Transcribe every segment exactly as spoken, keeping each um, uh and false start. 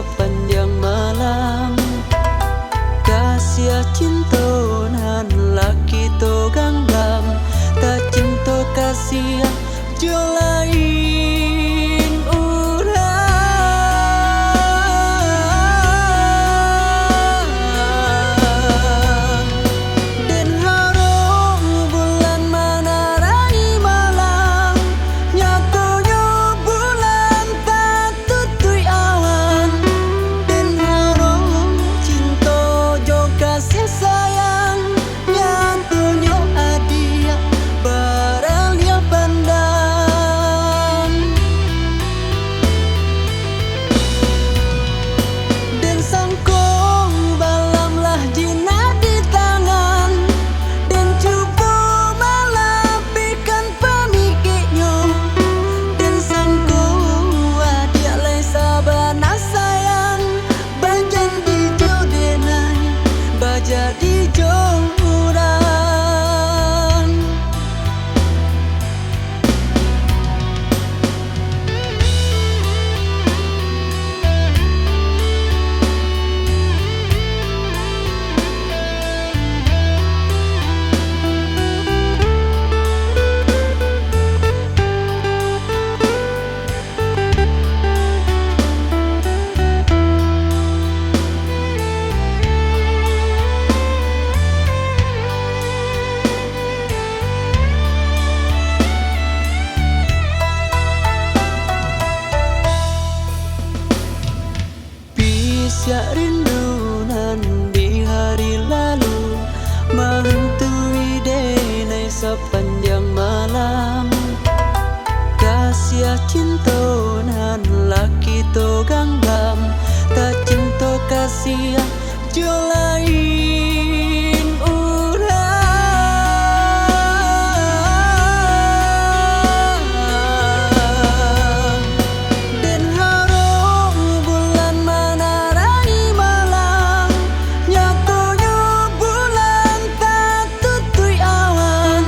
Sapanjang malam, kasiah cinto nan lah kito ganggam, tacinto kasiah jo lain urang. Den harok bulan manarangi malam, nyatonyo bulan tatutuik awan. Den harok cinto jo kasih sayang, nyatonyo adiak baraliah pandang. Den sangko balam lah jinak di tangan, den cubo malapehkan pamikiknyo. Den sangko adiak lai sabana sayang, bajanji jo denai, bajadi jo urang. Pisiak rindu nan di hari lalu, mahantui denai sapanjang malam. Kasiah cinto nan lah kito ganggam, tacinto kasiah jo lain urang. Den harok bulan manarangi malam, nyatonyo bulan tatutuik awan.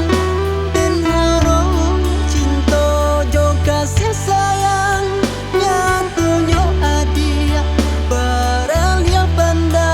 Den harok cinto jo kasih sayang, nyatonyo adiak baraliah pandang.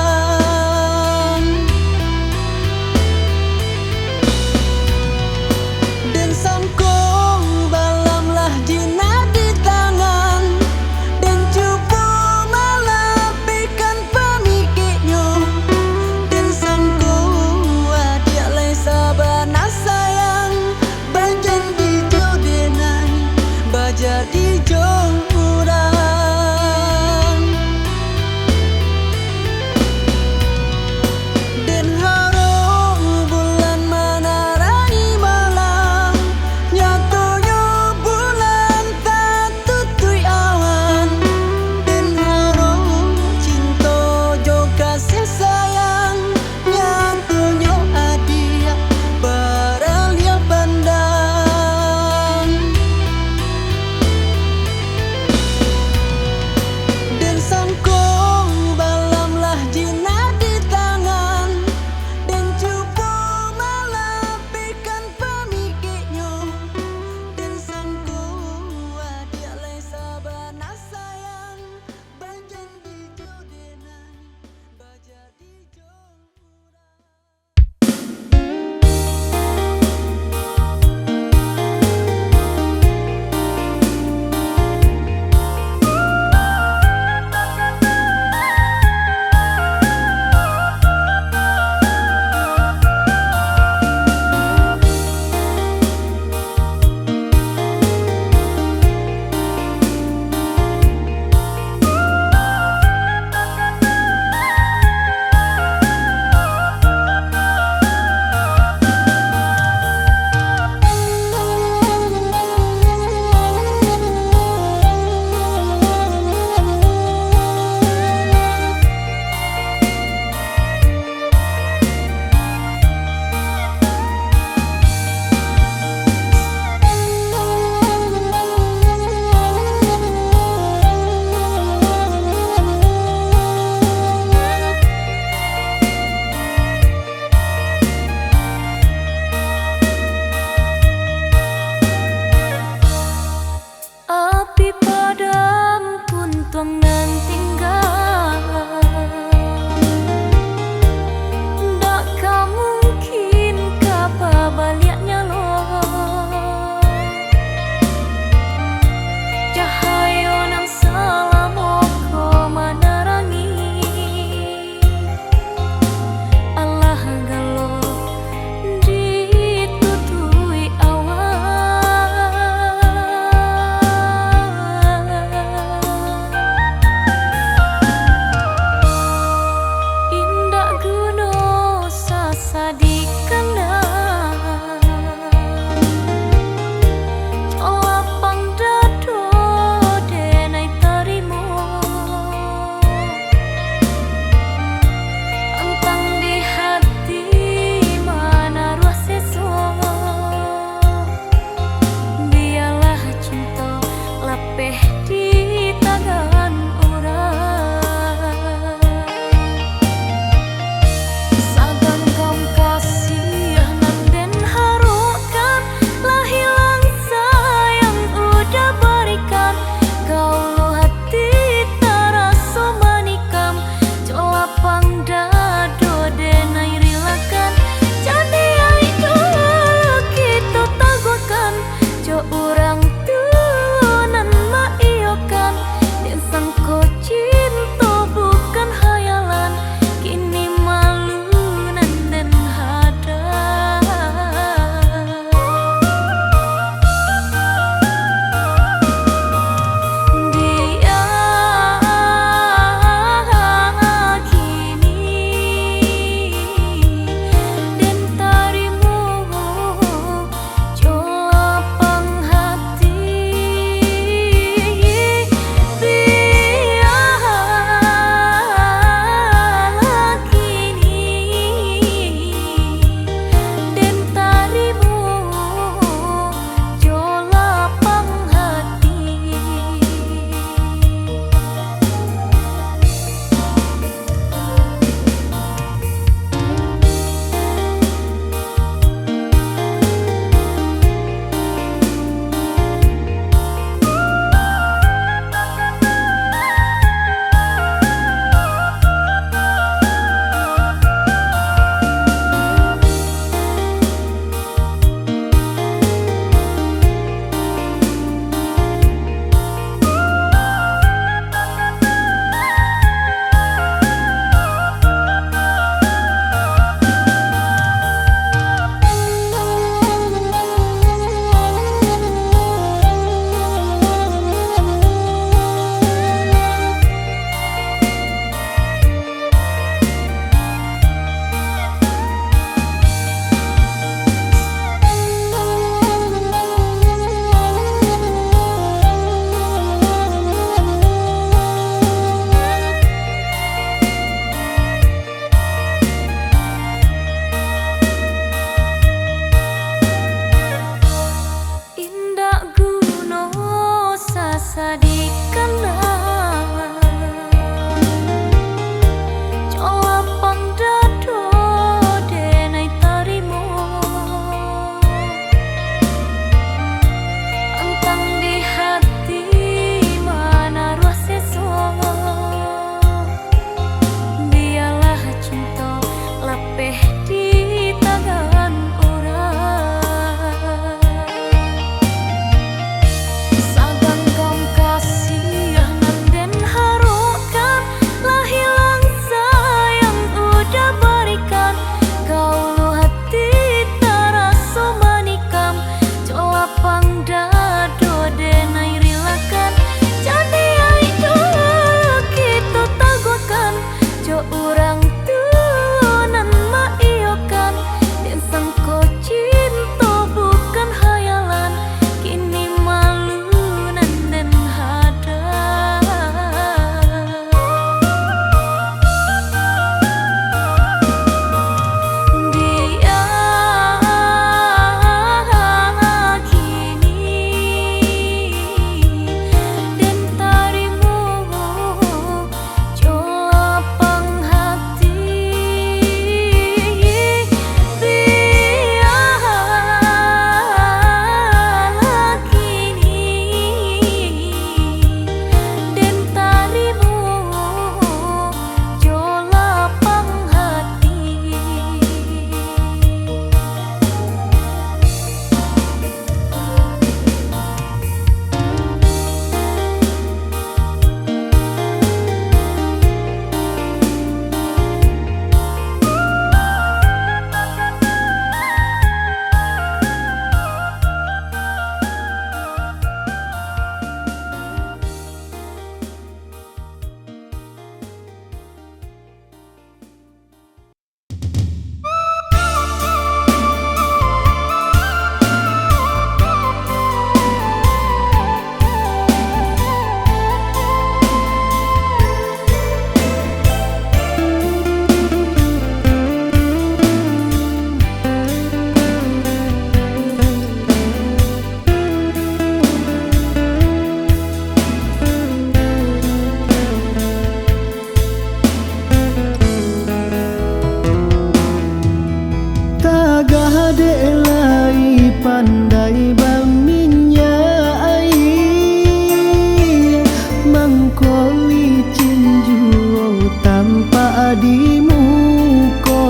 di muko,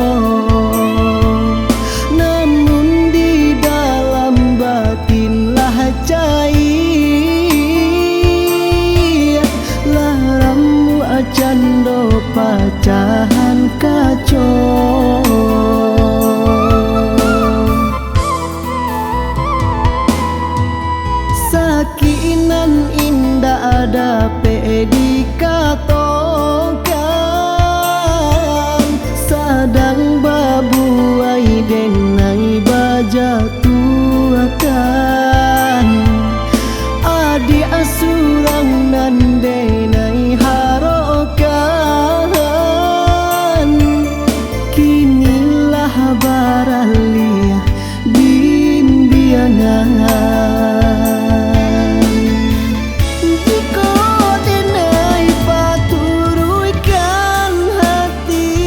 namun di dalam batin lah cair, lah ramuak cando pacahan kaco. Sakik nan indak dapek dikatokan, sadang babuai denai bajatuahkan. Adiak surang nan denai harokan, kini lah baralih bimbiangan. Jikok denai paturuikkan hati,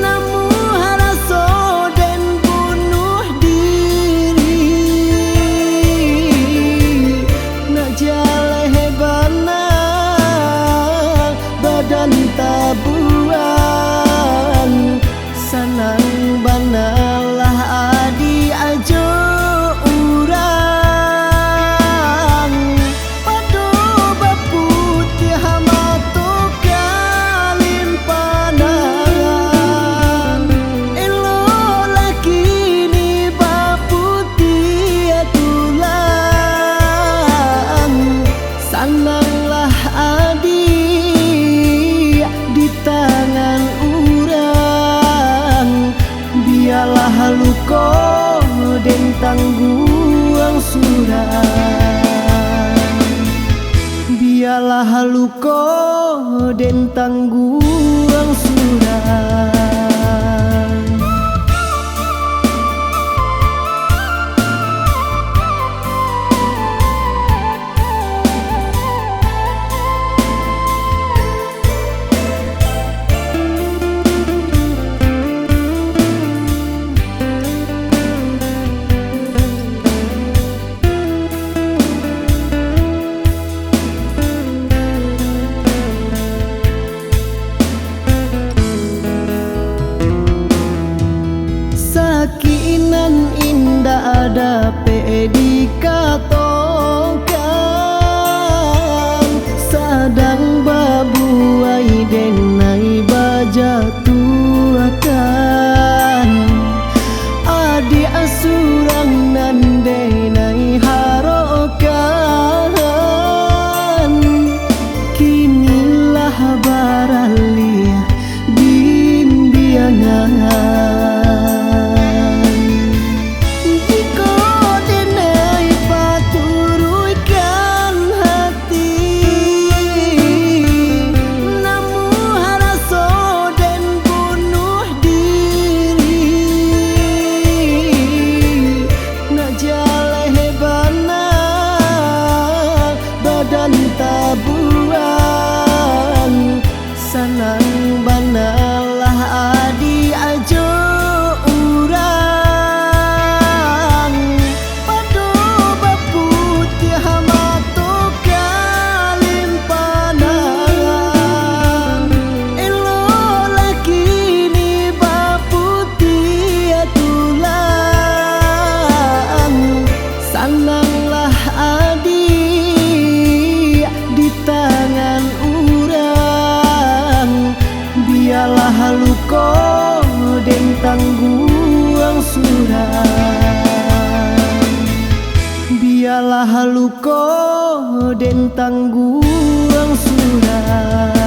namuah raso den bunuah diri. Nak jaleh bana badan tabuan, sanang bana lah adiak jo urang. Pado baputiah mato kalimpanan, elok lah kini baputiah tulang. Sananglah adiak di tangan urang, bialah luko den tangguang surang. Bialah luko den tangguang surang. Sakik nan indak dapek dikatokan, sadang babuai denai bajatuahkan. Adiak surang nan denai harokan, kini lah baralih bimbiangan. Jikok denai paturuikkan hati, namuah raso den bunuah diri. Nak jaleh bana badan tabuan, sanang bana lah adiak jo urang. Pado baputiah mato kalimpanan, elok lah kini baputiah tulang. Sananglah adiak di tangan urang, bialah luko den tangguang surang. Bialah luko den tangguang surang.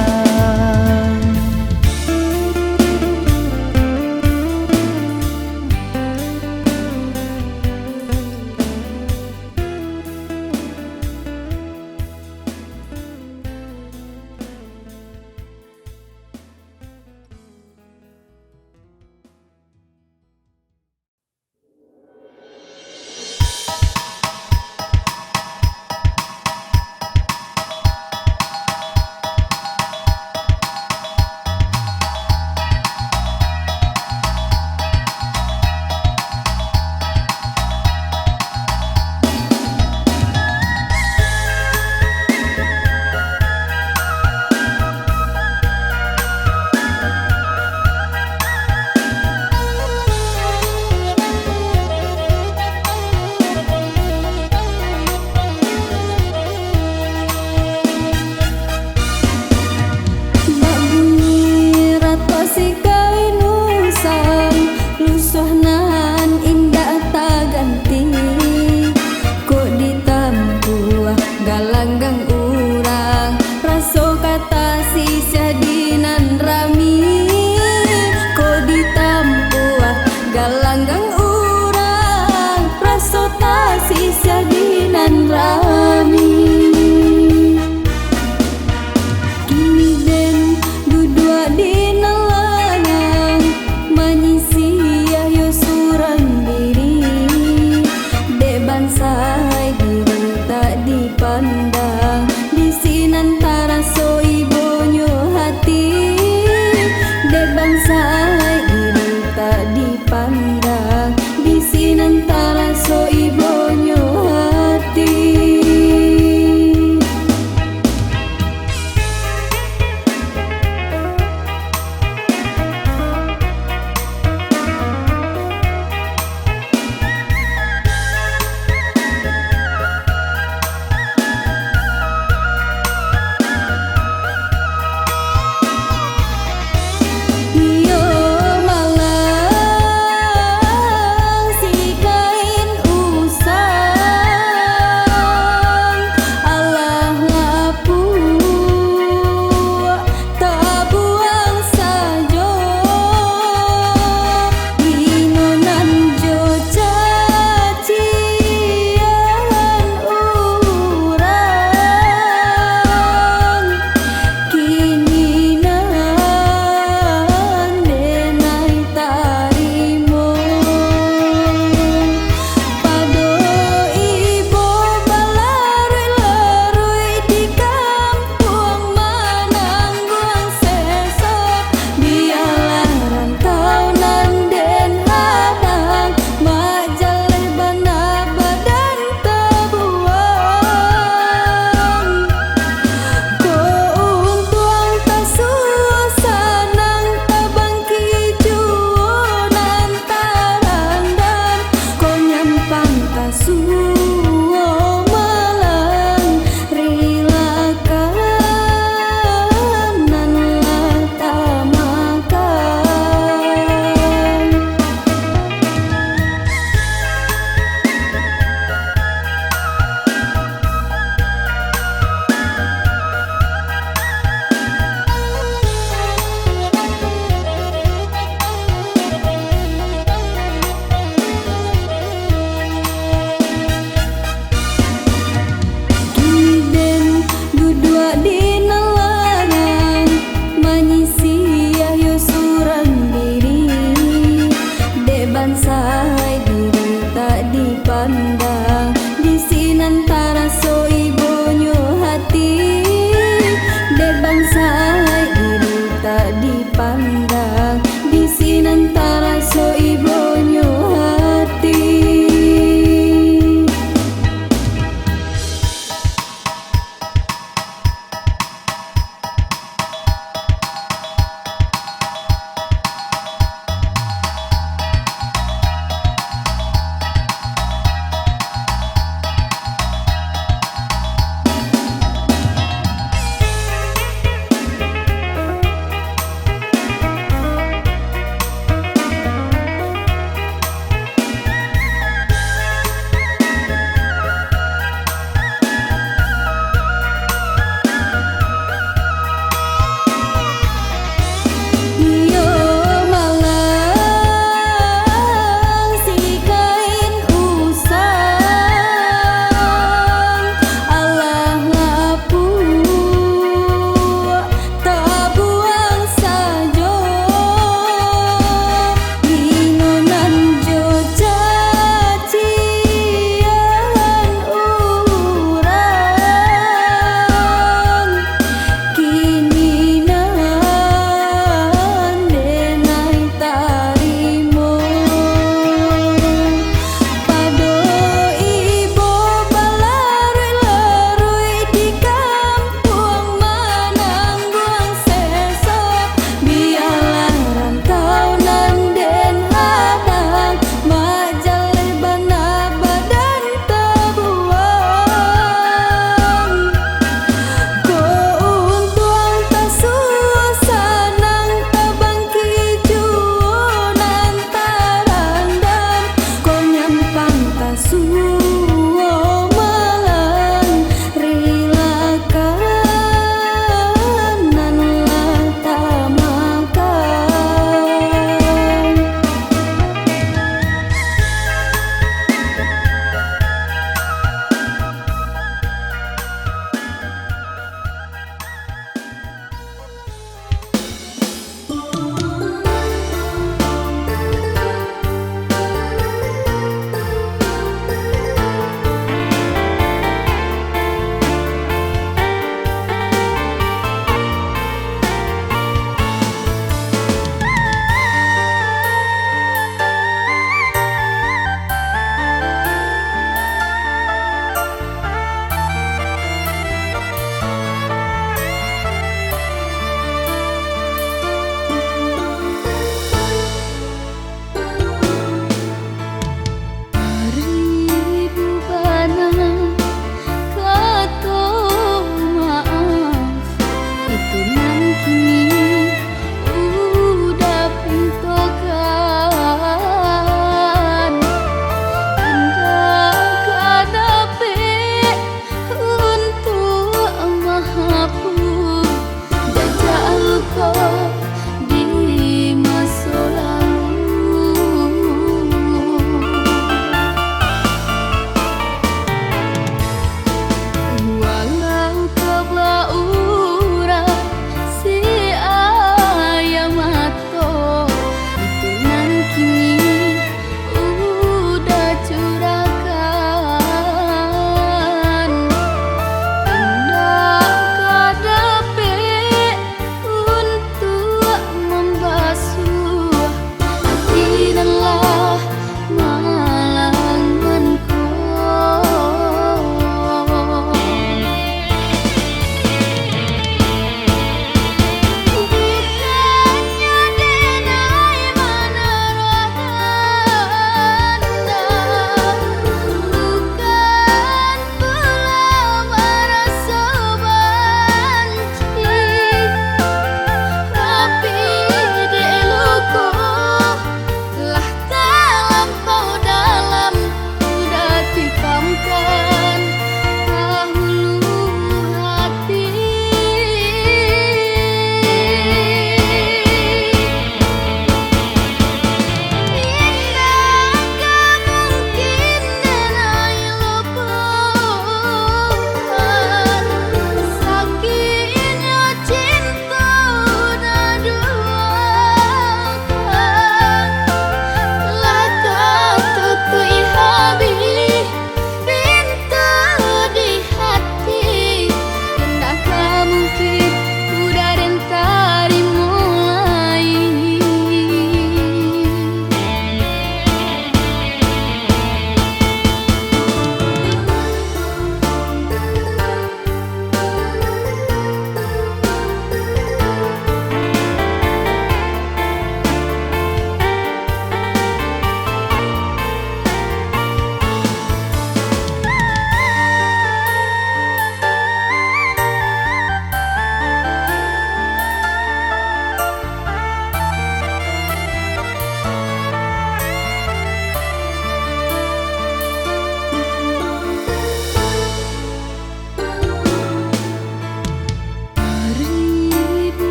Saik diri tak dipandang, di sinan taraso ibonyo hati.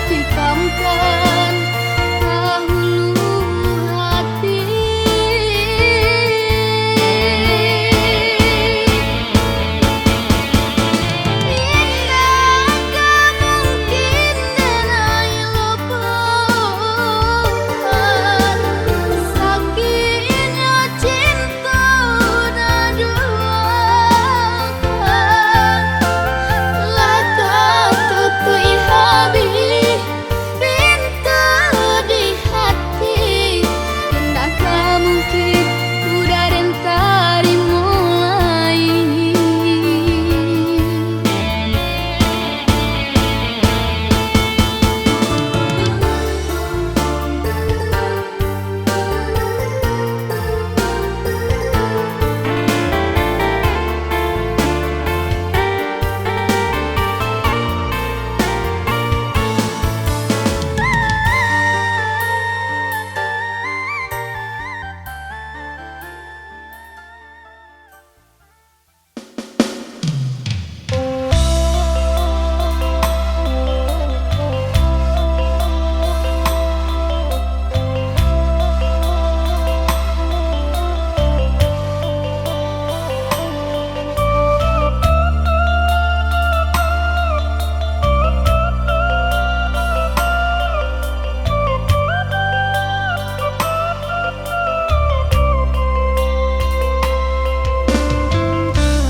Tikamkan dahulu hati. Indak ka mungkin den ai lupoan, sakiknyo cinta. Lah tatutuik habih pintu di hati, indak ka mungkin udah den tarimo lai.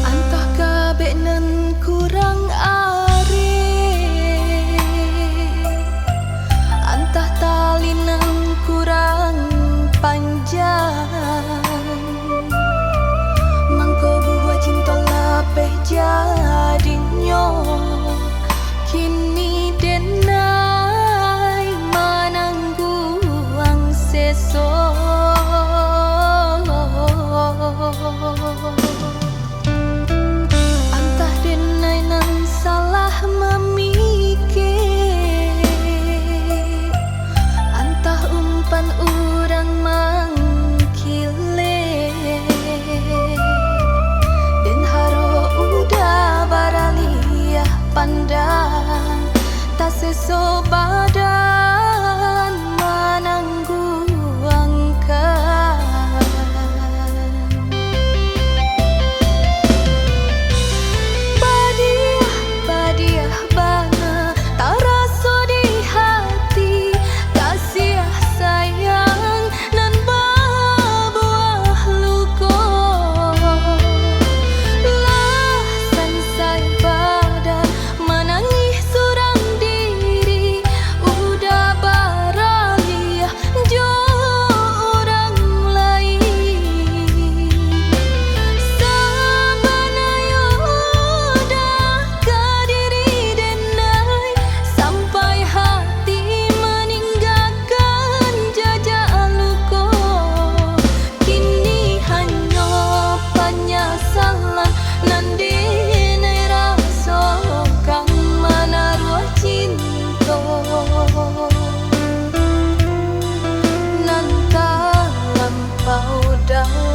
Antah kabek nan kurang arek, antah tali nan kurang panjang, mangko buah cinto lapeh jadinyo. Kini den ai manangguang seso. Antah den ai nan salah mamikir, antah umpan urang mangkilek. Den harok udah baraliah pandang, taseso badan manangguangkan. Padiah, padiah bana taraso di hati, kasiah sayang nan babuah luko. Lah sansai badan manangih surang diri, udah baraliah jo urang lain. Sabanayo udah ka diri den ai, sampai hati maninggakan jajak luko. Kini hanyo panyasalan nan den ai rasokan manaruah cinto nan talampau dalam.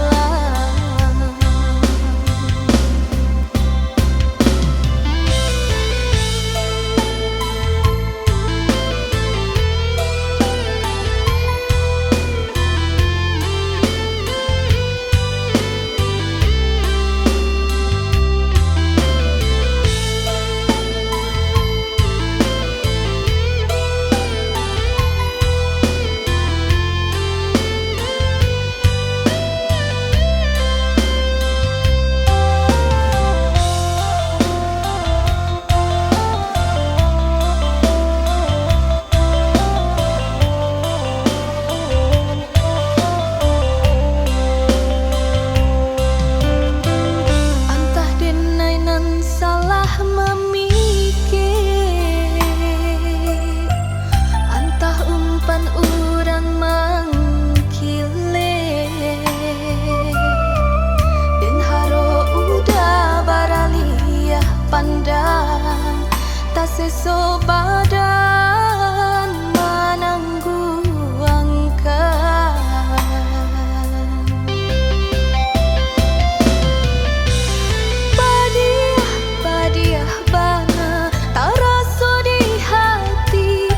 Antah den ai nan salah mamikir, antah umpan urang mangkilek. Den harok udah baraliah pandang, taseso badan manangguangkan. Padiah, padiah bana taraso di hati,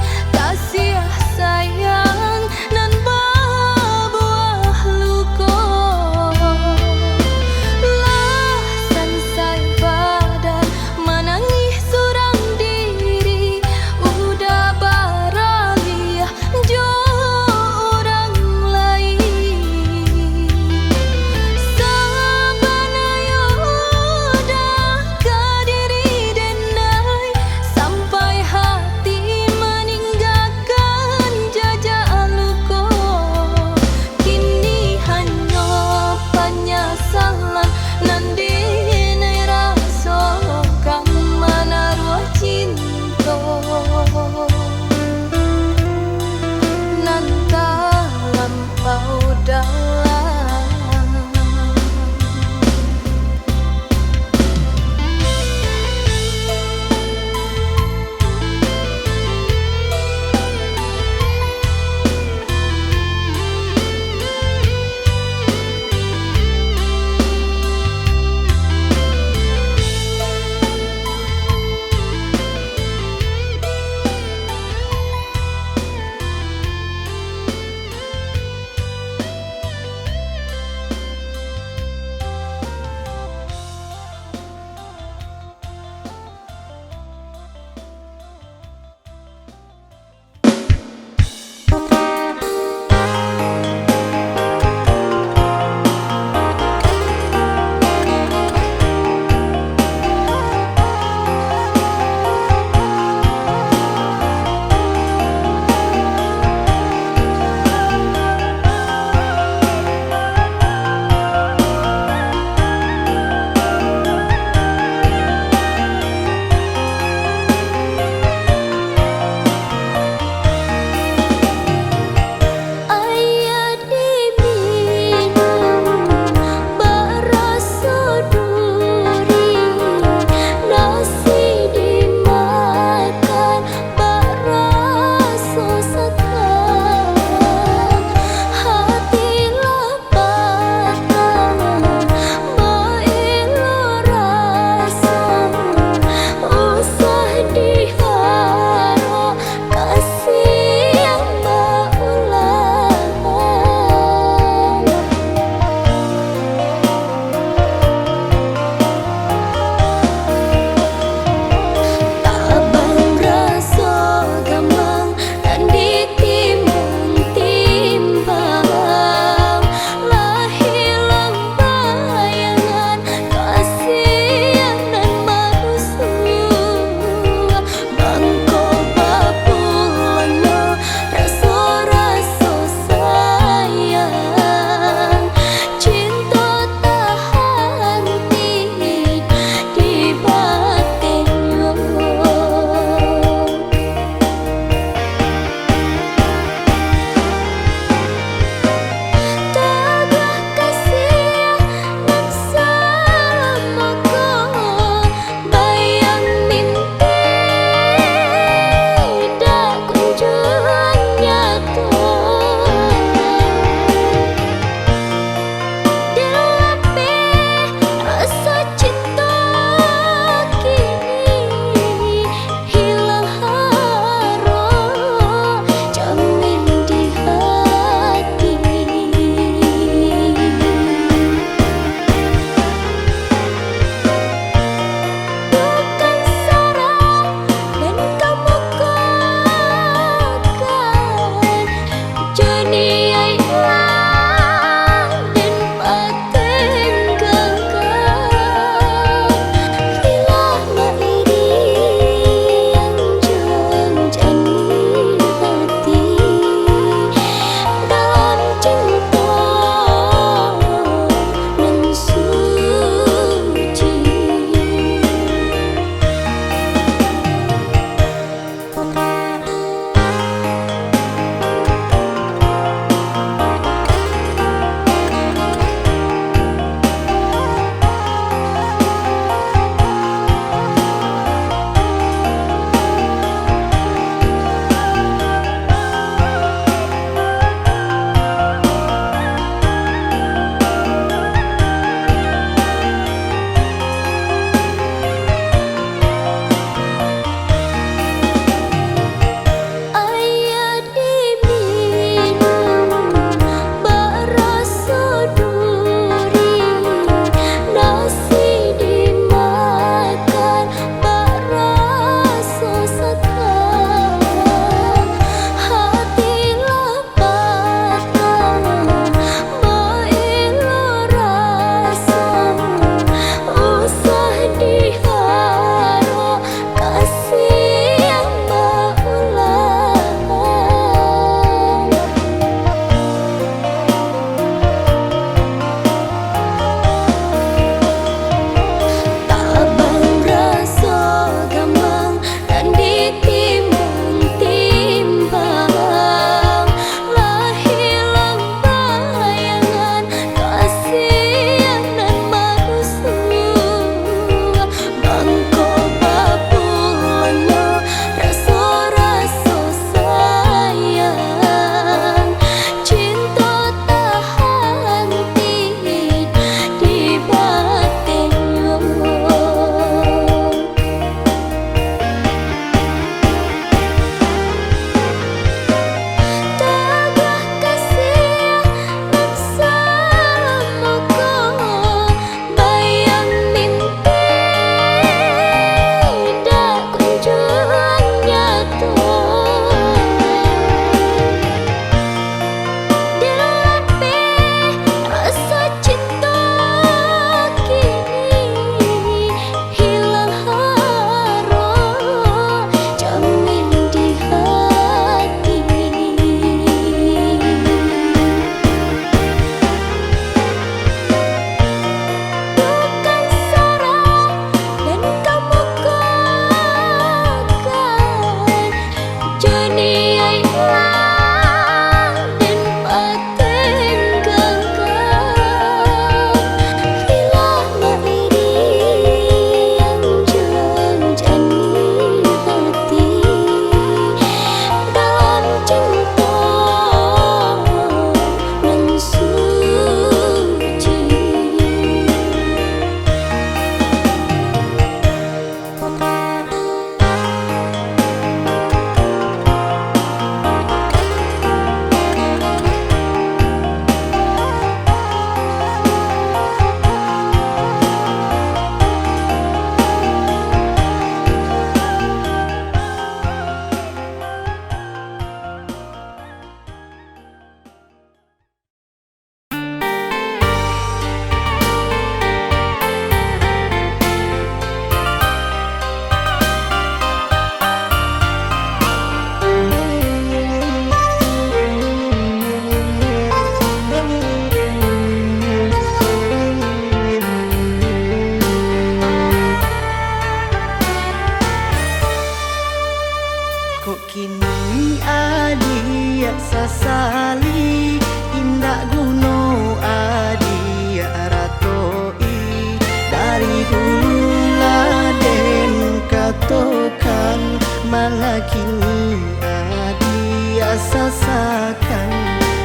Sasali, indak guno adiak ratoi. Dari dulu lah den katokan, manga kini adiak sasakan.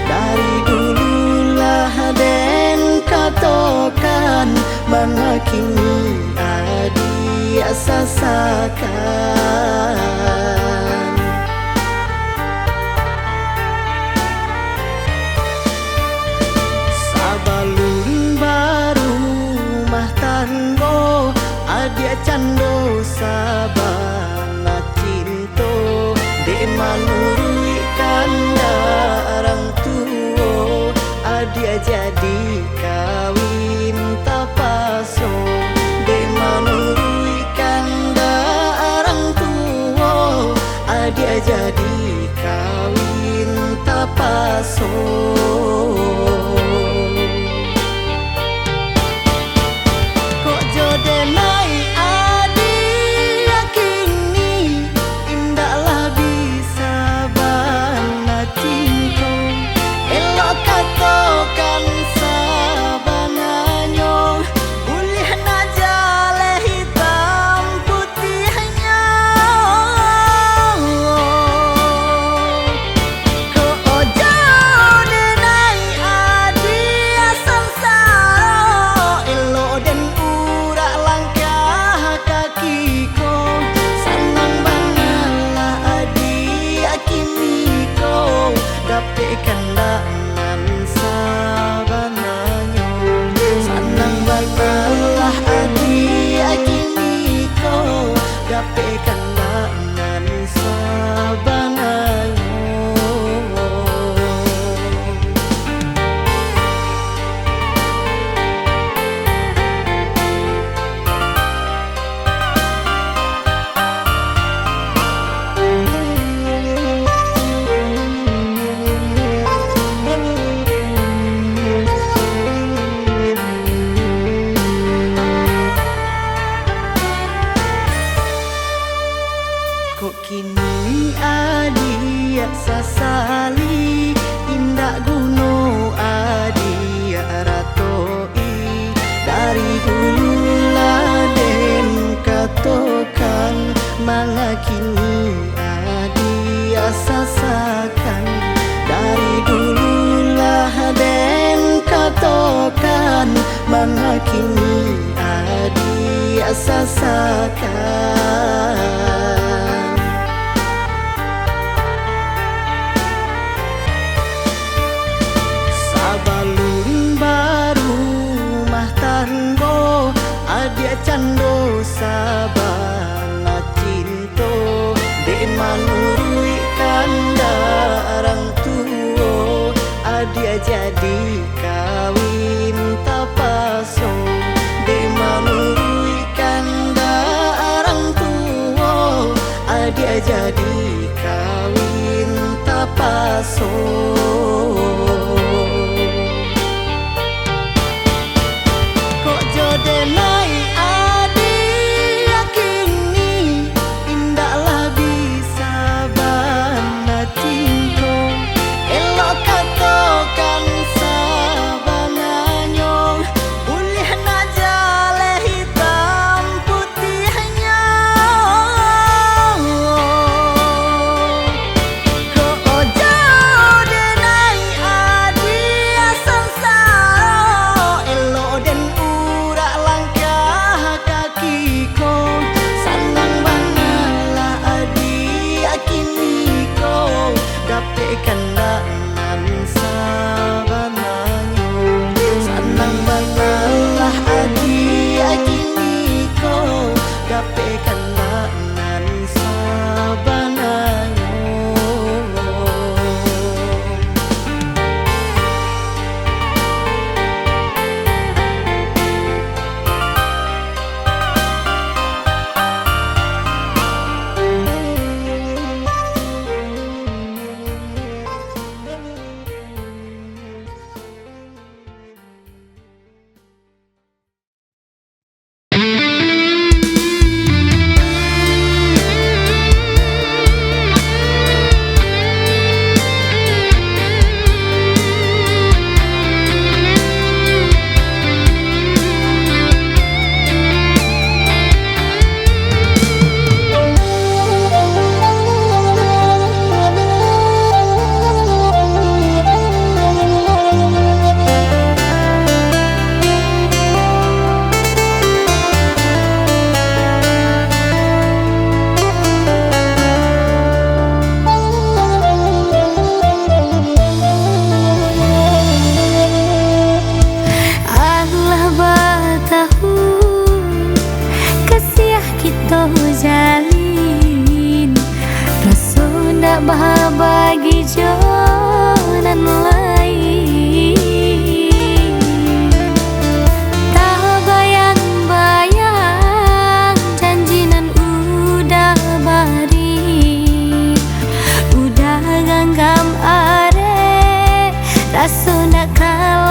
Dari dulu lah den katokan, manga kini adiak sasakan. Sabalun barumah tanggo, adiak cando sabana cinto. Dek manuruik kandak urang tuo, adiak jadi kawin tapaso. Dek manuruik kandak urang tuo, adiak jadi kawin tapaso. Kok jo denai adiak kini, indak lah bisa bana cinto. Elok katokan sabananyo, buliah nak jaleh hitam putiahnyo. Kok jo denai adiak sansaro, elok den urak langkah kaki ko. Sanang bana lah adiak kini ko, dapek kandak nan sabananyo. Sanang bana lah adiak kini ko, dapek kandak nan sabananyo. Kok kini adiak sasali, indak guno adiak ratoi. Dari dulu lah den katokan, manga kini adiak sasakan. Dari dulu lah den katokan, manga kini adiak sasakan. Sabalun barumah tanggo, adiak cando sabana cinto. Dek manuruik kandak urang tuo, adiak jadi kawin tapaso. Dek manuruik kandak urang tuo, adiak jadi kawin tapaso. Kok jo denai adiak kini, indak lah bisa bana cinto. Elok katokan sabananyo, buliah nak jaleh hitam putiahnyo. Kok jo denai adiak sansaro, elok den urak langkah kaki ko. Sanang bana lah adiak kini ko, dapek kandak nan sabananyo. Sanang bana lah adiak kini ko, dapek kandak nan sabananyo.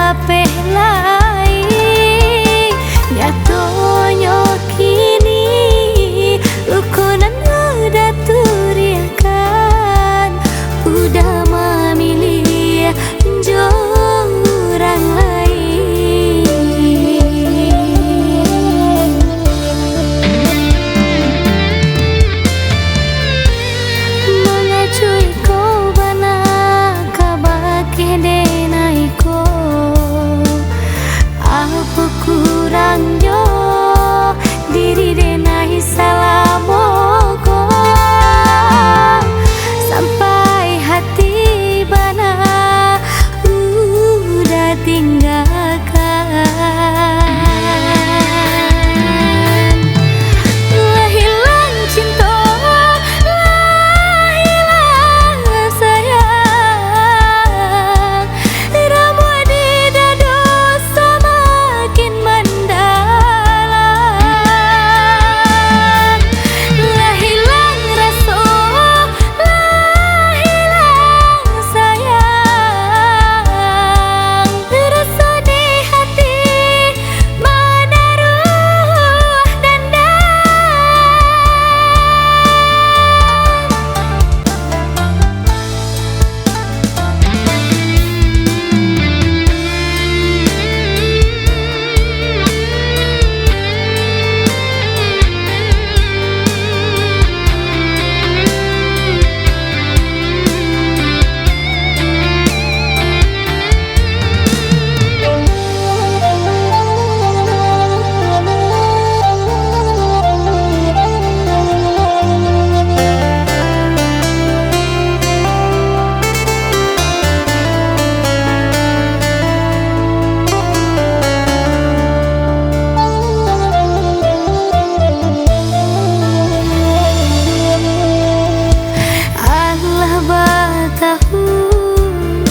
lapeh lai. Nyatonyo kini, luko nan udah turiangkan, udah mamiliah jo urang lain. Mangacuih ko bana kabake denai ko. Apo kurangnyo diri denai salamo ko, sampai hati bana udah tinggakan. Lah hilang cinto, lah hilang sayang. Ramuah di dado samakin mandalam. Lah hilang raso, lah hilang sayang. Raso di hati manaruah dandam. Allah batahun,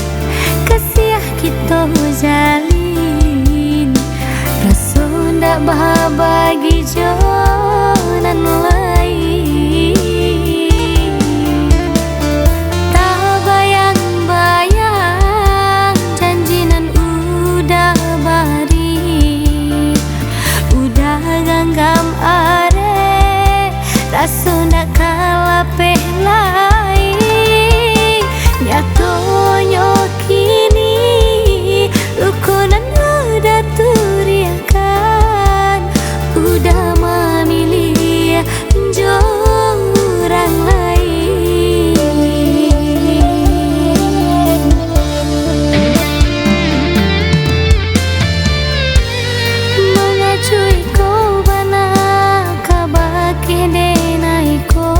kasiah kito jalin, raso ndak babagi jo nan lain. Tabayang-bayang janji nan udah bari, udah ganggam arek, raso ndak ka lapeh lai. Nyatonyo kini, luko nan udah turiangkan, udah mamiliah jo urang lain. Mangacuih ko bana kabake denai ko.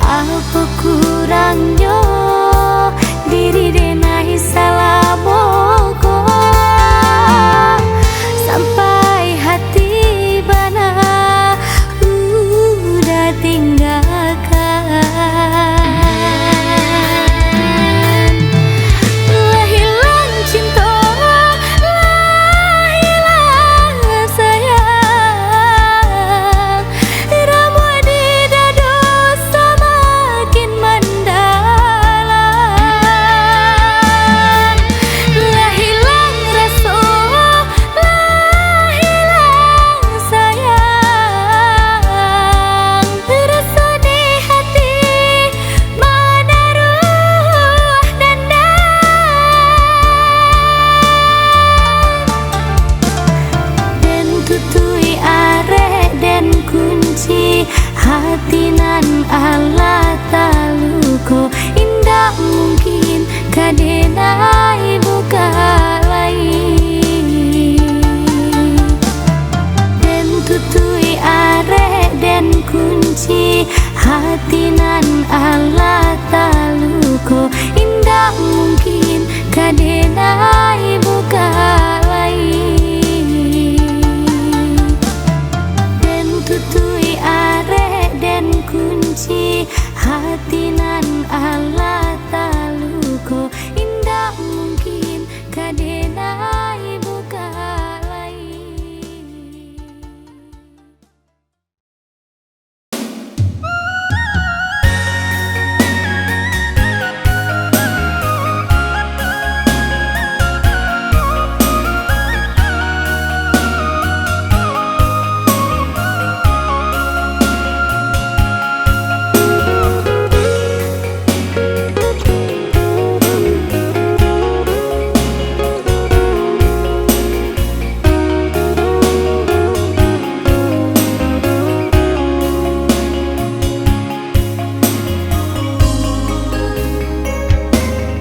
Apo kurangnyo diri denai salamo ko, sampai hati bana udah tinggakan. Lah hilang cinto, lah hilang sayang. Ramuah di dado samakin mandalam. Lah hilang raso, lah hilang sayang. Raso di hati manaruah dandam. Den tutui arek, den kunci hati nan alah taluko, indak mungkin ka denai buka lai. Den tutui arek, den kunci hati nan alah taluko, indak mungkin ka denai buka lai. Den tutui arek, den kunci hati nan alah taluko, indak mungkin ka denai buka lai.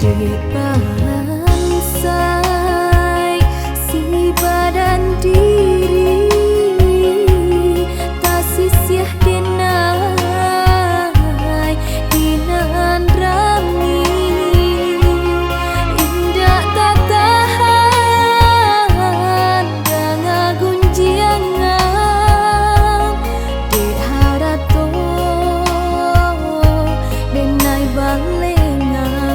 Dek bansai si badan diri, tasisiah denai di nan rami, indak tatahan danga gunjiangan, dek harato denai balengakan.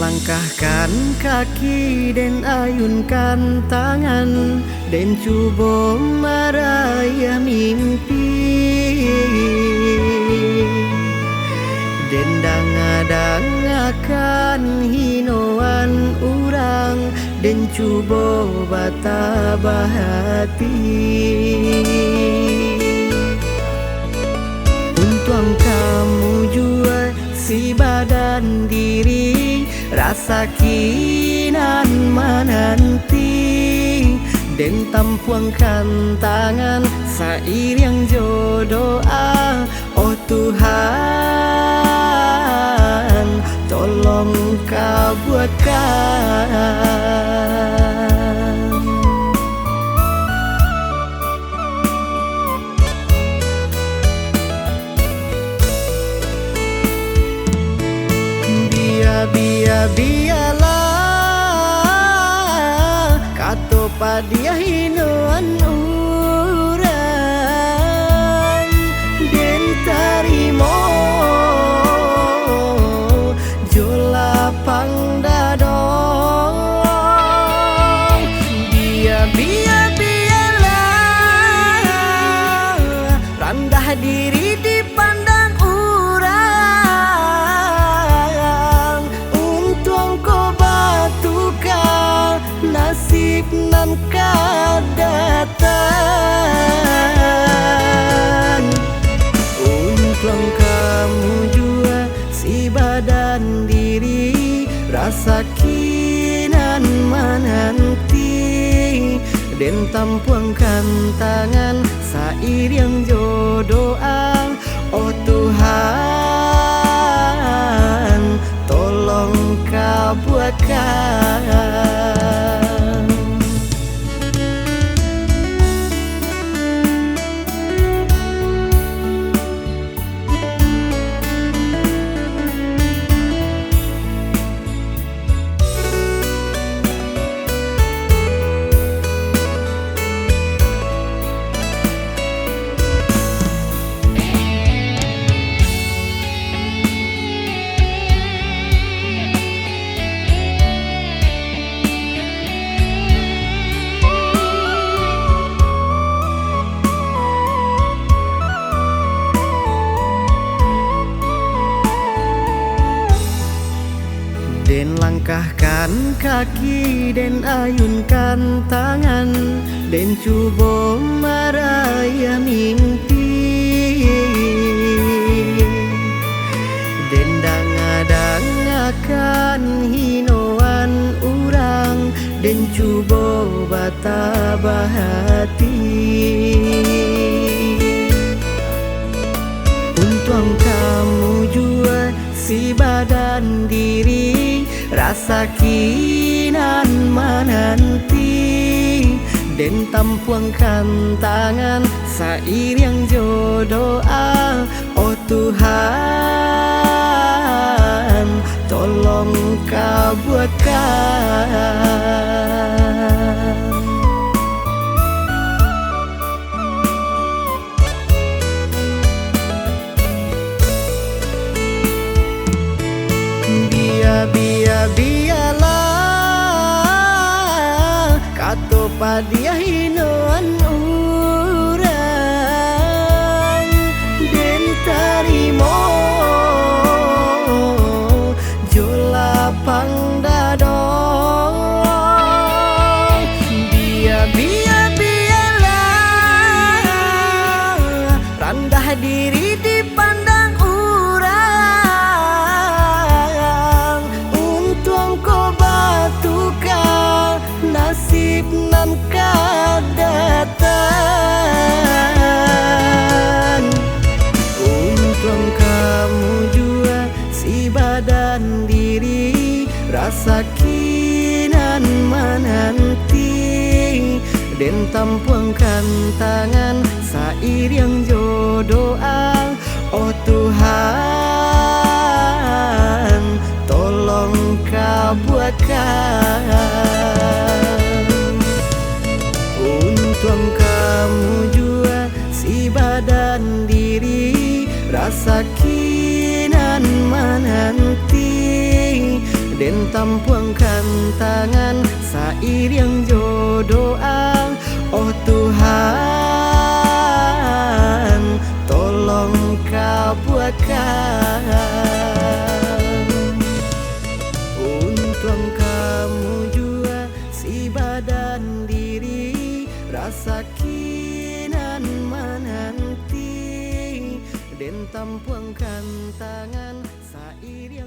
Langkahkan kaki den ayunkan tangan, den cubo maraih mimpi. Den danga-dangakan hinoan urang, den cubo batabah ati. Untuang kamu jua si badan diri, rasaki nan mananti. Den tampuangkan tangan sairiang jo doa, oh Tuhan, tolong kabuatkan. Bia, bia, bialah, kato padiah hinoan urang, den tarimo jo lapang dado. Bia, bia, bialah, randah diri dipandang urang. Untuang ko batuka nasib nan ka datang. Untuang kamu jua si badan diri, rasaki nan mananti. Den tampuangkan tangan sairiang jo doa, oh Tuhan, tolong kabuatkan. Den langkahkan kaki, den ayunkan tangan, den cubo maraih mimpi. Den danga-dangakan hinoan urang, den cubo batabah ati. Untuang kamu jua si badan diri, rasaki nan mananti. Den tampuangkan tangan sairiang jo doa, oh Tuhan, tolong kabuatkan. Bia, bia, bialah, kato padiah hinoan urang, den tarimo jo lapang dado. Bia, bia, bialah, randah diri dipandang urang. Untuang ko batuka nasib nan ka datang. Untuang kamu jua si badan diri, rasaki nan mananti. Den tampuangkan tangan sairiang jo doa, oh Tuhan, tolong kabuatkan. Untuang kamu jua si badan diri, rasaki nan mananti. Den Tampuangkan tangan sairiang jo doa. Oh Tuhan, tolong kabuakan. Untuang kamu jua si badan diri, rasaki nan mananti. Den tampuangkan tangan sairiang